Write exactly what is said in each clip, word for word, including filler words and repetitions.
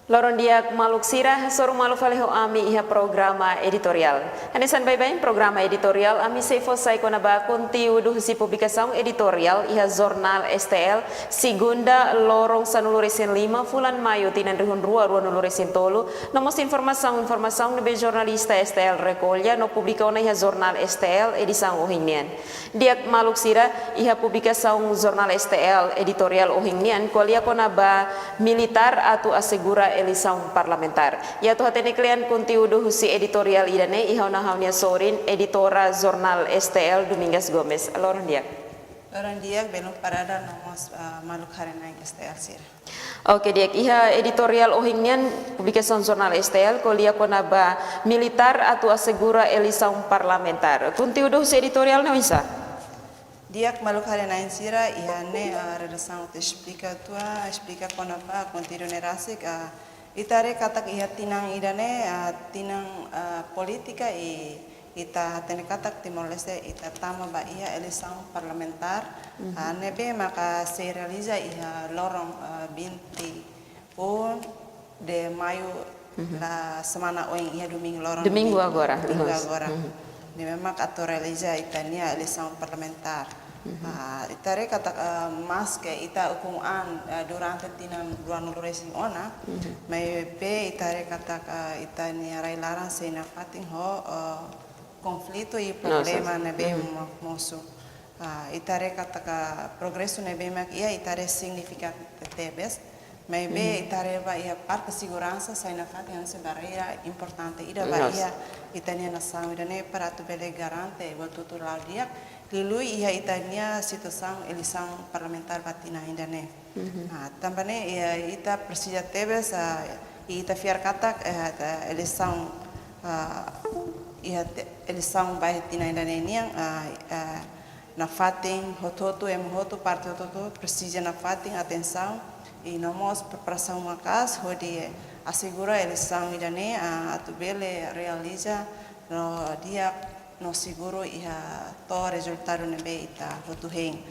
Loron di'ak maluk sira, hasoru malu fali ho ami iha programa editoriál. Hanesan baibain programa editoriál, ami sei fó sai kona-ba konteúdu husi publikasaun editoriál iha jornál S T L, segunda loron sanulu-resin-lima fulan Maiu tinan rihun rua ruanulu-resin-tolu, no mós informasaun-informasaun ne'ebé jornalista S T L rekolla no publika ona iha jornál S T L edisaun ohin nian. Di'ak maluk sira, iha publikasaun jornál S T L editoriál ohin nian ko'alia kona-ba militár atu asegura eleisaun parlamentár. Atu hatene kle'an konteúdu husi editoriál ida-ne'e, iha ona ha'u-nia sorin, editora jornál S T L, Domingas Gomes. Loron di'ak. Loron di'ak, belun parada no mós, ah, maluk haree-na'in S T L sira. Oke, di'ak, iha editoriál ohin nian publikasaun jornál S T L ko'alia kona-ba militár atu asegura eleisaun parlamentár. Konteúdu husi editoriál ne'e oinsá? Di'ak maluk haree-na'in sira, iha ne'e, ah, redasaun atu esplika uitoan, esplika kona-ba konteúdu ne'e rasik, ah, ita haree katak iha tinan ida-ne'e, ah, tinan, ah, polítika i ita hatene katak Timor-Leste ita tama ba iha eleisaun parlamentár, ah, ne'ebé maka sei realiza iha loron, ah, vinte e um de Maiu, la semana oin, iha domingu loron, domingu agora, domingu agora. Ne'ebé mak atu realiza ita-nia eleisaun parlamentár. Ah, ita haree katak, ah, maske ita ukun an, ah, durante tinan ruanulu-resin-ona, maibé ita haree katak, ah, ita-nia rai-laran sei nafatin ho, ah, konflitu i problema ne'ebé mo-, mosu. Ah, ita haree katak progresu ne'ebé mak iha, ita haree signifikativu tebes. Maibé ita haree ba iha parte seguransa sai nafatin hanesan barreira importante ida ba iha ita-nia nasaun ida-ne'e para atu bele garante buat hotu la'o di'ak, liuliu iha ita-nia situasaun eleisaun parlamentár ba tinan ida-ne'e. Ah, tanba ne'e, iha ita presiza tebes, ah, i ita fiar katak, eh, ta eleisaun, ah, iha te-, eleisaun ba iha tinan ida-ne'e nian, ah, ah, nafatin hotu-hotu, ema hotu, parte hotu-hotu presiza nafatin atensaun i no mós preparasaun maka'as hodi asegura eleisaun ida-ne'e, ah, atu bele realiza no di'ak no seguru iha to'o rezultadu ne'ebé ita hotu hein.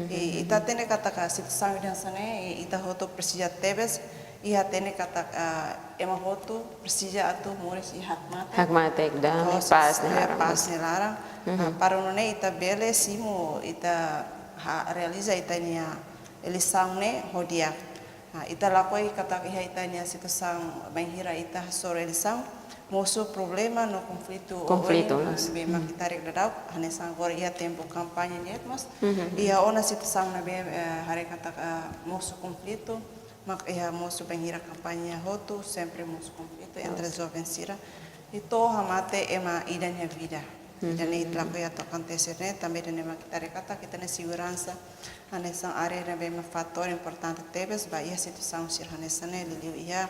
I ita hatene katak situasaun ida hanesan ne'e, i ita hotu presiza tebes, i hatene katak, ah, ema hotu presiza atu moris iha hakmatek. Hakmatek, damai, pás ne'e laran. Pás ne'e laran. Ah, para nune'e ita bele simu, ita ha-, realiza ita-nia eleisaun ne'e ho di'ak. Ah, ita lakohi katak iha ita-nia situasaun bainhira ita hasoru eleisaun, mosu problema no konflitu. Konflitu, oin, mas. Ne'ebé mak ita haree daudaun, hanesan agora iha tempu kampaña ne'e mós. Iha ona situasaun ne'ebé, eh, haree katak, ah, mosu konflitu, mak iha mosu bainhira kampaña hotu, sempre mosu konflitu entre joven sira. I to'o hamate ema ida nia vida. Ida-ne'e ita lakohi atu akontese ne'e, tanba ida-ne'e mak ita haree katak ita-nia seguransa hanesan área ne'ebé mak fatór importante tebes ba iha situasaun sira hanesan ne'e, liuliu iha,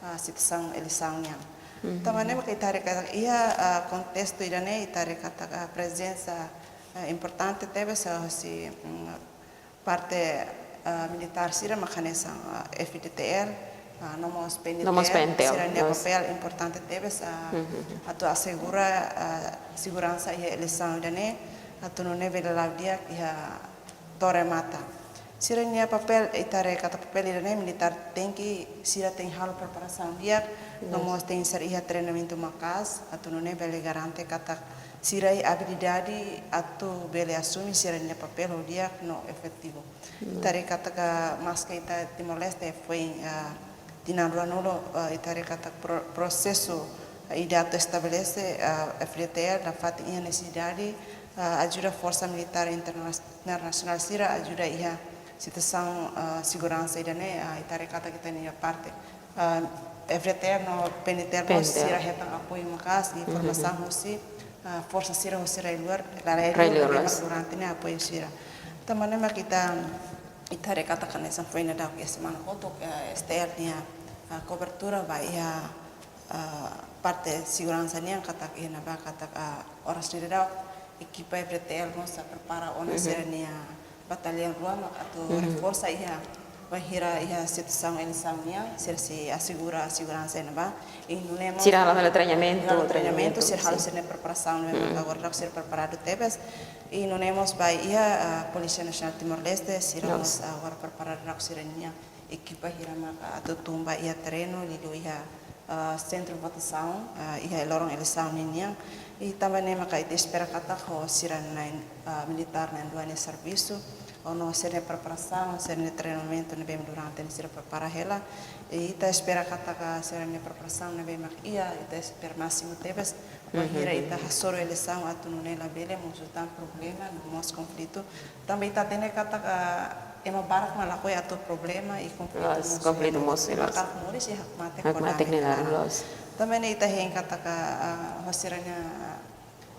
ah, situasaun eleisaun nian. Tanba ne'e mak ita haree katak iha, ah, kontestu ida-ne'e ita haree katak, ah, prezensa, ah, importante tebes, ah, husi, mm, parte, ah, militár sira mak hanesan, ah, F D T L, ah, no mós P N T L, no mós P N T L, sira-nia papél importante tebes, ah, atu asegura, ah, seguransa iha eleisaun ida-ne'e, atu nune'e bele la'o di'ak iha to'o remata. Sira-nia papél, ita haree katak papél ida-ne'e militár tenke, sira tenke halo preparasaun di'ak, no mós tenke sira iha treinamentu maka'as, atu nune'e bele garante katak sira iha abilidade atu bele asume sira-nia papél ho di'ak no efetivu. Ita haree katak maske ita Timor-Leste foin, ah, tinan ruanulu, ah, ita haree katak pro-, prosesu, ah, ida atu estabelese, ah, F D T L nafatin iha nesesidade, ah, ajuda forsa militár interna-, internasionál sira ajuda iha situasaun, ah, seguransa ida-ne'e, ah, ita haree katak ita-nia parte, ah, F D T L no P N T L mós, P N T L, sira hetan apoiu maka'as i formasaun husi, ah, forsa sira husi rai-luar, rai-luar, rai-luar ne'ebé mak durante ne'e apoiu sira. Tanba ne'e mak ita, ita haree katak hanesan foin daudaun iha semana kotuk, eh, S T L nia, ah, kobertura ba iha, ah, parte seguransa nian katak iha ne'ebá katak, ah, oras ne'e daudaun ekipa F D T L mós prepara ona sira-nia batallaun rua mak atu reforsa iha bainhira iha situasaun eleisaun nian, sira sei asegura seguransa iha ne'ebá. I nune'e mós sira halo, halo treinamentu, halo treinamentu, treinamentu, sira halo sira-nia preparasaun, ne'ebé mak agora daudaun sira preparadu tebes. I nune'e mós ba iha, ah, Polísia Nasionál Timor-Leste, sira mós, ah, agora preparadu daudaun sira-nia ekipa hira maka atu tun ba iha terrenu liuliu iha, ah, sentru votasaun, ah, iha loron eleisaun ninian. I tanba ne'e maka ita espera katak ho sira-nia, ah, militár na'in-rua nia servisu, no sira-nia preparasaun, sira-nia treinamentu ne'ebé durante ne'e sira prepara hela. I ita espera katak sira-nia preparasaun ne'ebé mak iha, ita espera másimu tebes. Bainhira ita hasoru eleisaun atu nune'e labele mosu tan problema no mós konflitu. Tanba ita hatene katak ema barak mak lakohi atu problema i konflitu. Loos, mosu konflitu iha, mosu, loos. Maka moris iha hakmatek, hakmatek kodamen ne'e laran, laran. Loos. Tanba ne'e ita hein katak, ah, ho sira-nia,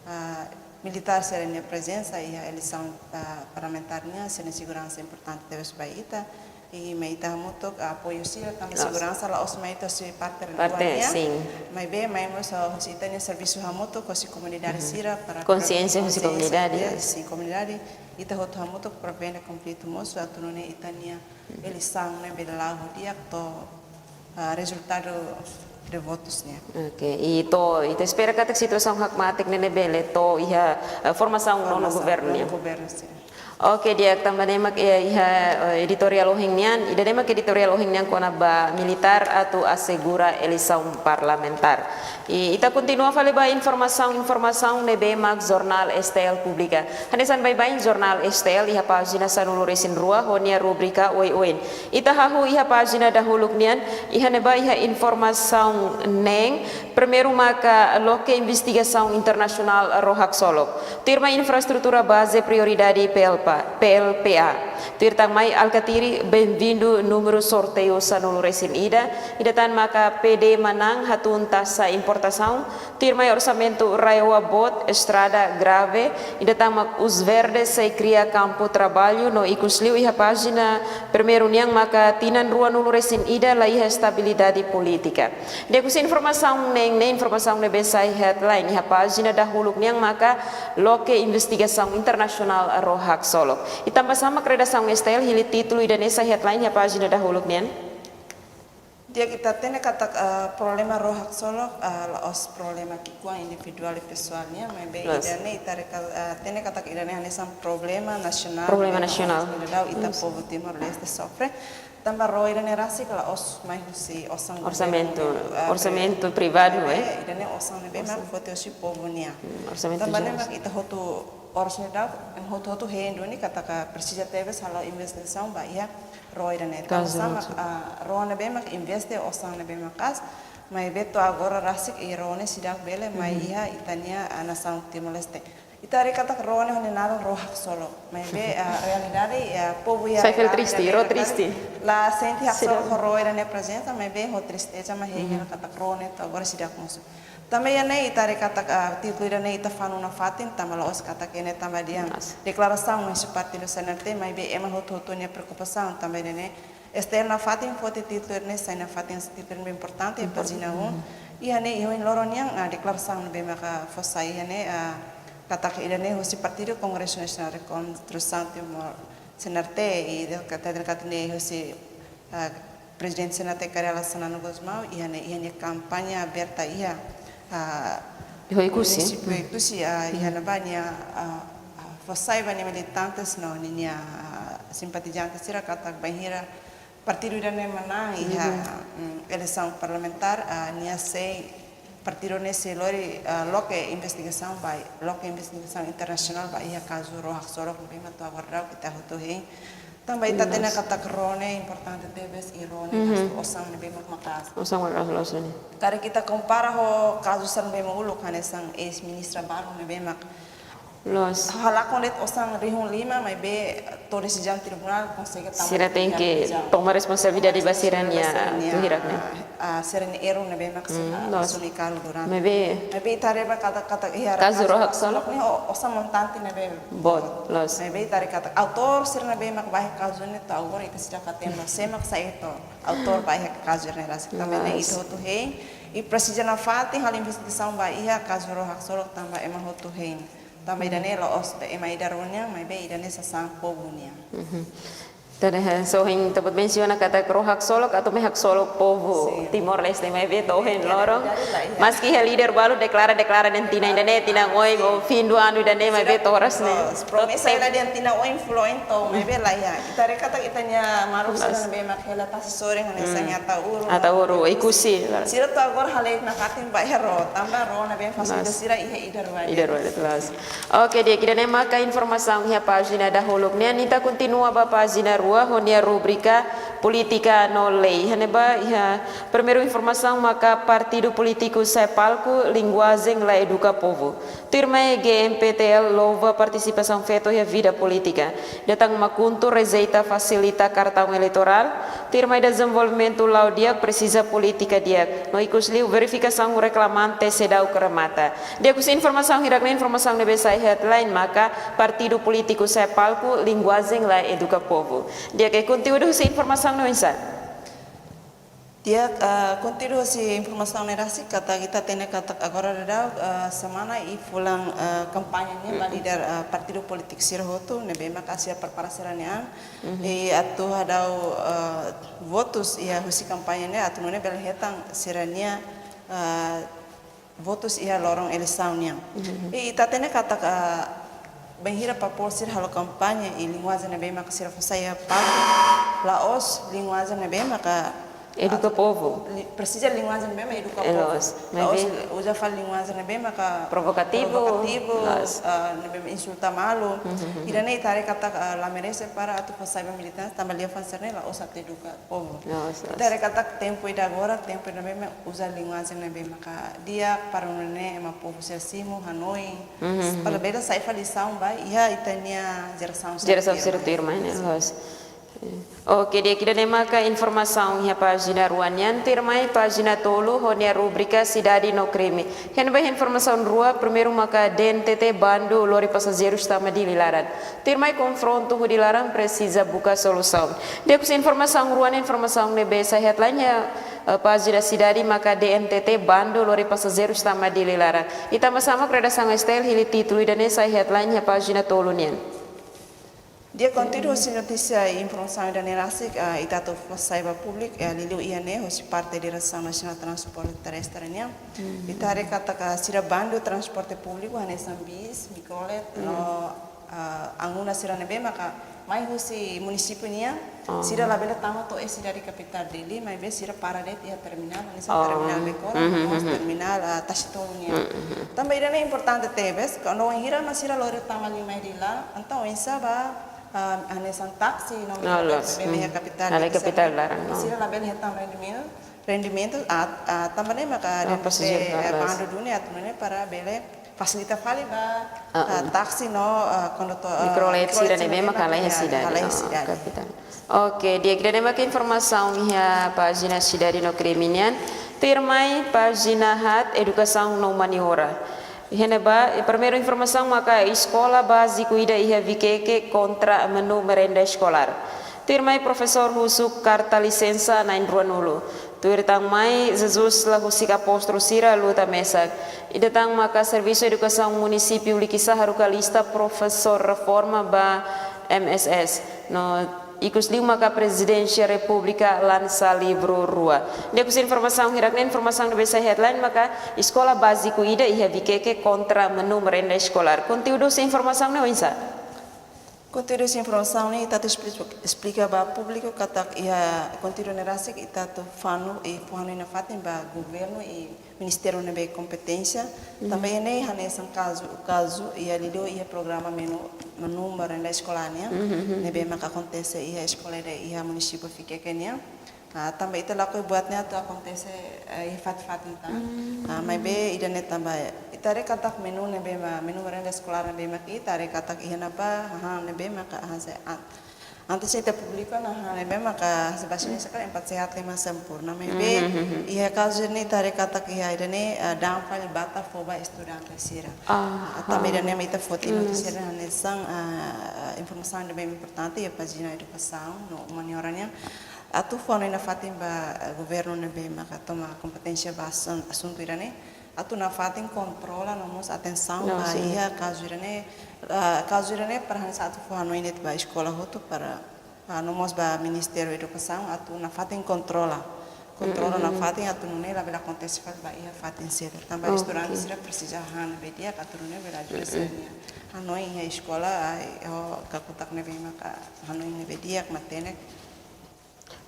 ah, militár sira-nia prezensa iha eleisaun, ah, parlamentár nian, sira-nia seguransa importante tebes ba ita. I mai ita hamutuk apoiu sira tanba, loos, seguransa la'ós mai ita husi parte, parte rua nian, sin. Maibé mai mós husi ita-nia servisu hamutuk husi komunidade sira para konsiénsia husi, konsiénsia komunidade, ya, sin, komunidade. Ita hotu hamutuk prevene konflitu mosu atu nune'e ita-nia eleisaun ne'e bele la'o di'ak to'o, ah, rezultadu de votus nian. Oke, i to'o, ita espera katak situasaun hakmatek ne'e bele to'o iha, eh, formasaun nonu, formasaun governu nian. Governu, sin. Oke, di'ak, tanba ne'e mak, eh, iha, eh, editoriál ohin nian, ida-ne'e mak editoriál ohin nian kona-ba militár atu asegura eleisaun parlamentár. I ita kontinua fali ba informasaun, informasaun ne'ebé mak Jornál S T L publika. Hanesan baibain Jornál S T L iha pájina sanulu-resin-rua ho nia rubrika oioin. Ita hahú iha pájina dahuluk nian, iha ne'ebá iha informasaun neen, primeiru maka loke investigasaun internasionál ró haksolok. Tuirmai infraestrutura baze prioridade P L P A, P L P A. Tuir tan mai Alkatiri benvindu númeru sorteiu sanulu-resin-ida, ida tan maka P D manán hatún taxa importasaun, tuirmai orsamentu RAEOA boot, estrada grave, ida tan mak Us Verde sei kria kampu traballu no ikus liu iha pájina primeiru nian maka tinan ruanulu-resin-ida la iha estabilidade polítika. Di'ak, husi informasaun neen ne'e, informasaun ne'ebé sai headline iha pájina dahuluk nian maka loke investigasaun internasionál ró haksolok. I tanbasá mak redasaun S T L hili títulu ida-ne'e sai headline iha pájina dahuluk nian? Di'ak, ita hatene katak, eh, problema ró haksolok, eh, la'ós problema ki'ikoan individuál i pesoál nian, maibé, loos, ida-ne'e ita reka-, eh, hatene katak ida-ne'e hanesan problema nasionál. Problema, problema nasionál. Ita, loos, povu Timor-Leste sofre. Tanba ró ida-ne'e rasik la'ós mai husi osan, orsamentu, governu, eh, orsamentu pri-, privadu, eh? Ida-ne'e osan ne'ebé mak, osan, foti husi povu nian. Hmm, orsamentu jerál. Tanba ne'e mak ita hotu, oras ne'e daudaun, hotu-hotu hein duni katak presiza tebes halo investigasaun ba iha ró ida-ne'e. Kazu, tanba sá mak, kazu, ah, ró ne'ebé mak investe osan ne'ebé maka'as, maibé to'o agora rasik ró ne'e seidauk bele mai, mhm, iha ita-nia, ah, nasaun Timor-Leste. Ita haree katak ró ne'e ho nia naran ró haksolok. Maibé, ah, realidade, ah, povu iha, sai fali, realidade triste, ró ne'e triste. La sente haksolok, seidauk, ho ró ida-ne'e prezensa, maibé ho tristeza mak hein, mhm, hela katak ró ne'e to'o agora seidauk mosu. Tanba ida-ne'e ita haree katak, ah, títulu ida-ne'e ita fanun nafatin, tanba la'ós katak ida-ne'e tanba dehan, loos, deklarasaun husi partidu C N R T, maibé ema hotu-hotu nia preokupasaun, tanba ida-ne'e S T L nafatin foti títulu ida-ne'e sai nafatin, títulu ne'ebé importante, mhm, pájina um. Mhm. Iha ne'e, iha ohin loron nian, ah, deklarasaun ne'ebé maka fó sai iha ne'e, ah, katak ida-ne'e husi Partidu Kongresu Nasionál Rekonstrusaun Timor, C N R T, i de-, katak, katak ne'e husi, ah, Prezidente C N R T karik Xanana Gusmão, iha ne'e, iha nia kampaña aberta iha, ah, iha Oekusi. Munisípiu Oekusi, ah, iha, mhm, ne'ebá nia, ah, ah, fó sai ba nia militantes no ninia, ah, simpatizante sira katak bainhira partidu ida-ne'e manán iha, mhm, mm, eleisaun parlamentár, ah, nia sei partidu ne'e sei lori, ah, loke investigasaun ba, loke investigasaun internasionál ba iha kazu ró haksolok ne'ebé mak to'o agora daudaun ita hotu hein. Tanba ita hatene, loos, katak ró ne'e importante tebes i ró ne'e, mhm, gastu osan ne'ebé mak maka'as. Osan maka'as, loos, ne'e. Karik ita kompara ho kazu sira ne'ebé mak uluk hanesan eis-ministra balu ne'ebé mak, loos, halakon de'it osan rihun lima, maibé to'o desizaun tribunál konsege tama, sira tenke, ya, toma responsabilidade ba sira-nia, toma responsabilidade ba sira-nia, atu hirak ne'e, ah, sira-nia erru ne'ebé mak, mm, sira, loos, asume kargu durante. Maibé, maibé ita haree ba katak, katak iha kazu ró haksolok ne'e, o-, osan montante ne'ebé boot, loos. Maibé ita haree katak autór sira ne'ebé mak ba iha kazu ne'e to'o agora ita seidauk hatene sé mak sai to'o autór ba iha kazu ne'e rasik. Tanba ne'e, loos, ita hotu hein, i presiza nafatin halo investigasaun ba iha kazu ró haksolok tanba ema hotu hein. Tanba ida-ne'e la'ós de'it ema ida rua nian, maibé ida-ne'e sasán povu nian. Mhm. Entaun, eh, so hein ita-boot mensiona katak ró haksolok atu mai haksolok povu Timor-Leste, maibé to'o ohin loron. Maski iha líder balu deklara, deklara dehan tinan ida-ne'e tinan oin, ou fim do ano ida-ne'e, maibé to'o oras ne'e. Promesa ida dehan tinan oin, fulan oin to'o, maibé laiha. Ita haree katak ita-nia maluk sira ne'ebé mak hela tasi sorin hanesan Ataúro. Ataúro, Oekusi. Sira to'o agora hale'u nafatin ba iha ró, tanba ró ne'ebé fasilita sira iha ida-rua de'it. Ida-rua de'it, loos. Oke, di'ak, ida-ne'e maka informasaun iha pájina dahuluk nian, ita kontinua ba pájina rua ho nia rubrika Polítika no Lei. Iha ne'ebá iha primeiru informasaun maka partidu polítiku sai palku, linguajen la eduka povu. Tuirmai GMPTL louva partisipasaun feto iha vida polítika. Datang Makuntu rejeita fasilita kartaun eleitorál. Tuirmai dezenvolvimentu la'o di'ak presiza polítika di'ak. No ikusliu verifikasaun reklamante seidauk remata. Di'ak, husi informasaun hirak-ne'e, informasaun ne'ebé sai headline maka partidu polítiku sai palku, linguajen la eduka povu. Di'ak, eh, konteúdu husi informasaun ne'e oinsá? Di'ak, eh, konteúdu husi informasaun ne'e rasik katak ita hatene katak agora daudaun, eh, semana i fulan, eh, kampaña ne'e ba líder, eh, partidu polítiku sira hotu ne'ebé maka sira prepara sira-nia an. I atu hadau, eh, votus iha husi kampaña ne'e atu nune'e bele hetan sira-nia, eh, votus iha loron eleisaun nian. I ita hatene katak, ah, bainhira populár sira halo kampaña i linguajen ne'ebé maka sira fó sai iha palku, la'ós linguajen ne'ebé maka eduka povu. Presiza linguajen ne'ebé maka eduka povu. La'ós uza fali linguajen ne'ebé maka provokativu, provokativu, ah, ne'ebé insulta malu. Ida-ne'e ita haree katak, ah, la merese para atu fó sai ba militánsia, tanba liafuan sira-ne'e la'ós atu eduka povu. Ita haree katak tempu ida agora, tempu ida ne'ebé mak uza linguajen ne'ebé maka di'ak para nune'e ema povu sira simu, hanoin. Para bele sai fali lisaun ba iha ita-nia jerasaun sira tuirmai. Jerasaun sira tuirmai ne'e, loos. Oke, di'ak, ida-ne'e maka informasaun iha pájina rua nian, tuirmai pájina tolu ho nia rubrika Sidade no Krime. Iha ne'ebá informasaun rua, primeiru maka DNTT bandu lori pasajeirus tama Dili laran. Tuirmai konfrontu hodi laran presiza buka solusaun. Di'ak, husi informasaun rua ne'e, informasaun ne'ebé sai headline iha, eh, pájina Sidade maka DNTT bandu lori pasajeirus tama Dili laran. Ita hasamak redasaun STL hili títulu ida-ne'e sai headline iha pájina tolu nian. Di'ak, konteúdu husi notísia i informasaun ida-ne'e rasik, ah, ita atu fó sai ba públiku, eh, liuliu iha ne'e husi parte Diresaun Nasionál Transporte Terrestre nian. Ita haree katak sira bandu transporte públiku hanesan bis, mikrolet, no, ah, anguna sira ne'ebé maka mai husi munisípiu nian, sira labele tama to'o iha sidade kapitál Dili, maibé sira para de'it iha terminál, hanesan terminál Becora, no terminál, ah, Tasitolu nian. Tanba ida-ne'e importante tebes, kuandu bainhira mak sira lori tama liu mai Dili laran, entaun oinsá ba, ah, hanesan taksi, no mikrolet, bele iha kapitál Dili, kapitál laran, no, sira labele hetan rendimentu, rendimentu, ah, ah, tanba ne'e maka DNTT, pasajeirus, eh, loos, bandu duni atu nune'e para bele fasilita fali ba, ah, taksi no, ah, kondutór, ah, mikrolet sira ne'ebé maka halai iha sidade, halai iha sidade. Kapitál. Oke, di'ak, ida-ne'e maka informasaun iha pájina Sidade no Krime nian, tuirmai pájina haat, Edukasaun no Humaniora. Iha ne'ebá, primeiru informasaun maka eskola báziku ida iha Viqueque kontra menu merenda eskolár. Tuirmai profesór husu karta lisensa na'in ruanulu. Tuir tan mai, Jesus la husik apóstolu sira luta mesak. Ida tan maka Servisu Edukasaun Munisípiu Likisá haruka lista profesór reforma ba M S S. No ikusliu maka Prezidénsia Repúblika lansa livru rua. Di'ak, husi informasaun hirak-ne'e, informasaun ne'ebé sai headline maka eskola báziku ida iha Viqueque kontra menu merenda eskolár. Konteúdu husi informasaun ne'e oinsá? Konteúdu husi informasaun ne'e ita atu esplika, esplika ba públiku katak iha konteúdu ne'e rasik ita atu fó hanoin, i fó hanoin nafatin ba governu i ministériu ne'ebé kompeténsia. Tanba iha ne'e hanesan kazu, kazu iha liuliu iha programa menu, menu merenda eskolár nian, ne'ebé maka akontese iha eskola ida iha munisípiu Viqueque nian. Ah, tanba ita lakohi buat ne'e atu akontese, eh, iha fatin-fatin tan. Ah, maibé ida-ne'e tanba ita haree katak menu ne'ebé ma, menu merenda eskolár ne'ebé mak ita haree katak iha ne'ebá, hahán ne'ebé maka hahán se an-, antes ita publika ona hahán ne'ebé maka hanesan baibain sira karik empat sehat lima sempurna. Maibé iha kazu ne'e ita haree katak iha ida-ne'e, eh, da'an fali batar fó ba estudante sira. Ah, tanba ida-ne'e mak ita foti notísia ne'e hanesan, ah, informasaun ne'ebé importante iha pájina Edukasaun no Humaniora nian. Atu fó hanoin nafatin ba, eh, governu ne'ebé maka toma kompeténsia ba asun-, asuntu ida-ne'e, atu nafatin kontrola no mós atensaun ba iha kazu ida-ne'e, eh, kazu ida-ne'e para hanesan atu fó hanoin de'it ba eskola hotu para, ah, no mós ba Ministériu Edukasaun atu nafatin kontrola. Kontrola nafatin atu nune'e labele akontese fali ba iha fatin sira. Tanba estudante sira presiza han ne'ebé di'ak atu nune'e bele ajuda sira-nia hanoin iha eskola, ah, iha kakutak ne'ebé maka hanoin ne'ebé di'ak matenek.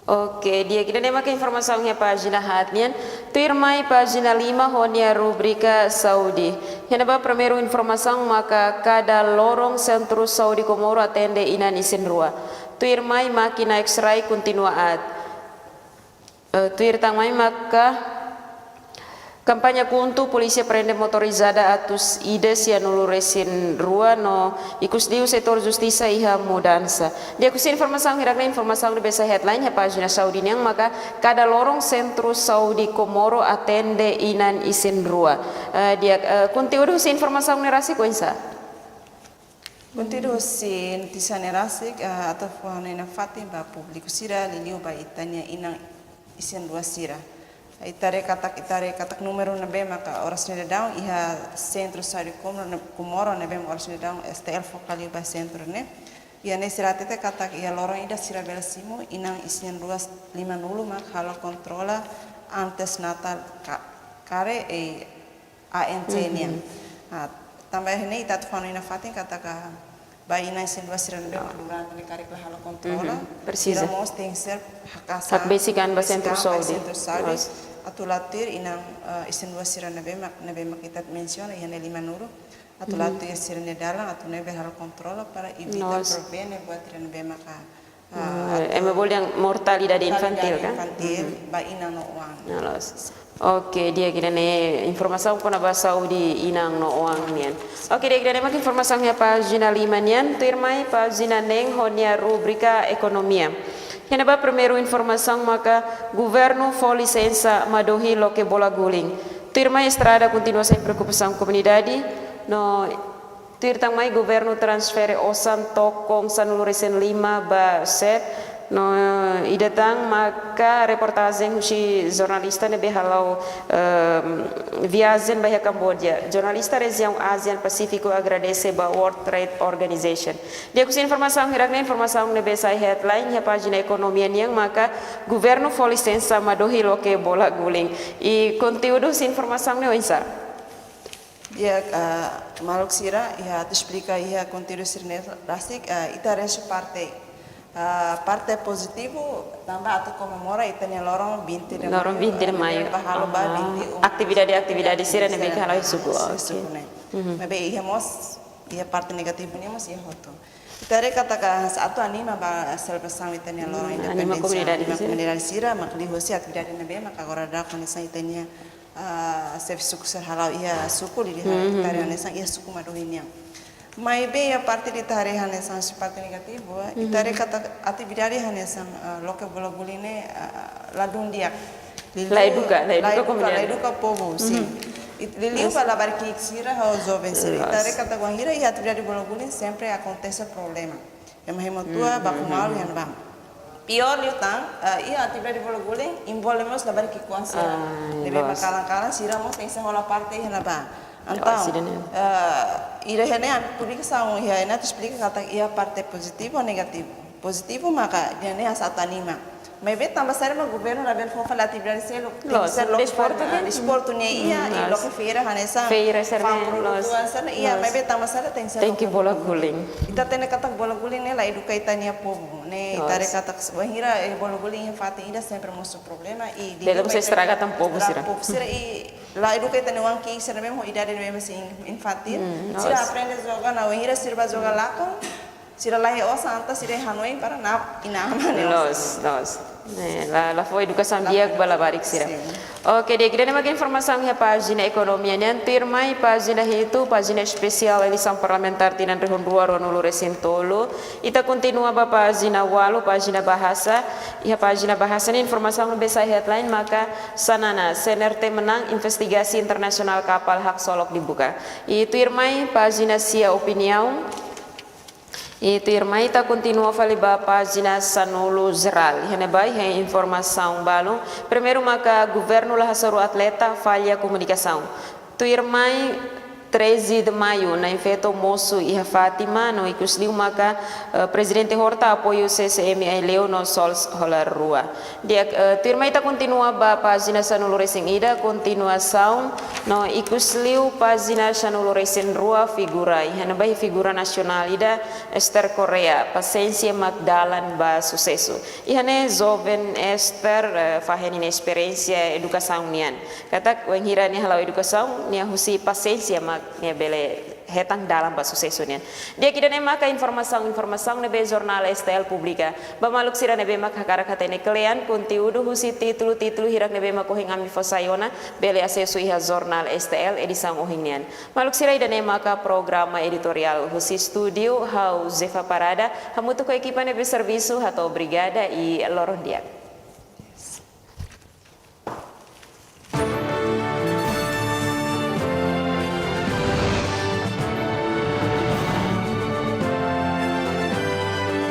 Oke, di'ak, ida-ne'e maka informasaun iha pájina haat nian. Tuirmai pájina lima ho nia rubrika saúde. Iha ne'ebá primeiru informasaun maka kada loron Sentru Saúde Comoro atende inan isin-rua. Tuirmai mákina X-ray kontinua aat. Eh, tuir tan mai maka kampaña KHUNTO, polísia prende motorizada atus ida sianulu resin rua no ikus liu setór justisa iha mudansa. Di'ak, husi informasaun hirak-ne'e, informasaun ne'ebé sai headline iha pájina saúde nian maka kada loron Sentru Saúde Comoro atende inan isin-rua. Eh, di'ak, eh, konteúdu husi informasaun ne'e rasik oinsá? Konteúdu husi notísia ne'e rasik, eh, atu fó hanoin nafatin ba públiku sira, liuliu ba ita-nia inan isin-rua sira. Ita haree katak, ita haree katak númeru ne'ebé maka oras ne'e daudaun iha Sentru Saúde Comoro ne'e, Comoro ne'ebé maka oras ne'e daudaun S T L foka liu ba sentru ne'e. Iha ne'e sira hatete katak iha loron ida sira bele simu inan isin-rua limanulu mak halo kontrola antes natal ka-, care, eh, A N C nian. Ah, tanba ne'e ita atu fó hanoin nafatin katak ba inan isin-rua sira ne'ebé durante ne'e karik la halo kontrola. Presiza. Sira mós tenke ser hakbesik an ba sentru saúde. Atu la tuir inan, eh, isin-rua sira ne'ebé mak, ne'ebé mak ita mensiona iha ne'e limanulu. Atu la tuir sira-nia dalan atu nune'e bele halo kontrola para evita prevene buat sira ne'ebé maka, ah, ema bolu dehan mortalidade infantil, kan? Mortalidade infantil ba inan no oan. Loos. Oke, di'ak, ida-ne'e informasaun kona-ba saúde inan no oan nian. Oke, di'ak, ida-ne'e mak informasaun iha pájina lima nian. Tuirmai pájina neen ho nia rubrika ekonomia. Iha ne'ebá primeiru informasaun maka governu fó lisensa Madohi loke bola guling. Tuirmai estrada kontinua sai preokupasaun komunidade no tuir tan mai governu transfere osan tokon sanulu resin lima ba SED, no ida tan maka reportajen husi jornalista ne'ebé hala'o, ehm, viajen ba iha Kamboja. Jornalista rejiaun Azian Pasífiku agradese ba World Trade Organization. Di'ak, husi informasaun hirak-ne'e, informasaun ne'ebé sai headline iha pájina ekonomia nian maka governu fó lisensa Madohi loke bola guling. I konteúdu husi informasaun ne'e oinsá? Di'ak, ah, maluk sira, iha atu esplika iha konteúdu sira-ne'e rasik, ah, ita haree husi parte, ah, parte pozitivu, tanba atu komemora ita-nia loron vinte de Maiu, loron vinte de Maiu, ba halo ba vinte e um. Atividade, atividade sira ne'ebé halo iha suku. Oke. Suku ne'e. Maibé iha mós, iha parte negativu nian mós iha hotu. Ita haree katak atu anima ba selebrasaun ita-nia loron independénsia, anima komunidade sira, mak liuhusi atividade ne'ebé mak agora daudaun hanesan ita-nia, ah, xefe suku sira hala'o iha suku, liuliu ita haree hanesan iha suku Madohi nian. Maibé iha parte ida ita haree hanesan husi parte negativu, ita haree katak atividade hanesan, ah, loke bola guling ne'e, ah, ladún di'ak. La eduka, la eduka komunidade, la eduka povu, sin. Liuliu ba labarik sira ho joven sira. Ita haree katak wainhira iha atividade bola guling sempre akontese problema. Ema hemu tua baku malu iha ne'ebá. Piór liután, eh, iha atividade bola guling envolve mós labarik ki'ikoan sira. Ne'ebé mak kalan-kalan sira mós tenke hola parte iha ne'ebá. Entaun, eh, ida-ne'e ami publikasaun iha ne'e atu esplika katak iha parte pozitivu ho negativu. Pozitivu maka ida-ne'e atu anima. Maibé tanba saida mak governu labele fó fali atividade seluk, tenke ser loke fali desportu nian iha, i loke feira hanesan, feira sira-ne'e, fa'an produtu sira-ne'e iha, maibé tanba saida tenke ser loke bola guling. Ita hatene katak bola guling ne'e la eduka ita-nia povu, ne'e ita haree katak wainhira, eh, bola guling iha fatin ida sempre mosu problema, i belun estraga tan povu sira. Povu sira, i la eduka ita-nia oan ki'ik sira-ne'e mós idade ne'ebé mós infantil. Sira aprende joga ona, wainhira sira bá joga lakon, sira la iha osan, entaun sira hanoin para na'ok inan-aman nia osan. Loos, loos. Eh, la, la fó edukasaun di'ak ba labarik sira. Sin. Oke, di'ak, ida-ne'e mak informasaun iha pájina ekonomia nian. Tuirmai pájina hitu, pájina espesiál eleisaun parlamentár tinan rihun rua ruanulu resin tolu. Ita kontinua ba pájina ualu, pájina bahasa. Iha pájina bahasa ne'e informasaun ne'ebé sai headline maka Xanana, C N R T menang, investigasi internasionál kapal haksolok dibuka. I tuirmai pájina sia, opiniaun. I tuirmai ita kontinua fali ba pájina sanulu, jerál. Iha ne'ebá iha informasaun balun. Primeiru maka governu la hasoru atleta, falla komunikasaun. Tuirmai treze de Maio, Nain Feto mosu iha Fátima, no ikus liu maka, eh, Prezidente Horta apoiu C C M Aileu no Sols hola rua. Di'ak, eh, tuirmai ita kontinua ba pájina sanulu resin ida, kontinuasaun, no ikus liu pájina sanulu resin rua figura, iha ne'ebá figura nasionál ida, Esther Correia, pasiénsia mak dalan ba susesu. Iha ne'e joven Esther, eh, fahe nia esperiénsia edukasaun nian. Katak wainhira nia hala'o edukasaun, nia husi pasiénsia mak nia bele hetan dalan ba susesu nian. Di'ak, ida-ne'e maka informasaun-informasaun ne'ebé Jornál S T L publika. Ba maluk sira ne'ebé mak hakarak hatene kle'an konteúdu husi títulu-títulu hirak ne'ebé mak ohin ami fó sai ona, bele asesu iha Jornál S T L edisaun ohin nian. Maluk sira, ida-ne'e maka programa editoriál husi estúdiu, ha'u Zefa Parada, hamutuk ho ekipa ne'ebé servisu, hato'o obrigada i loron di'ak.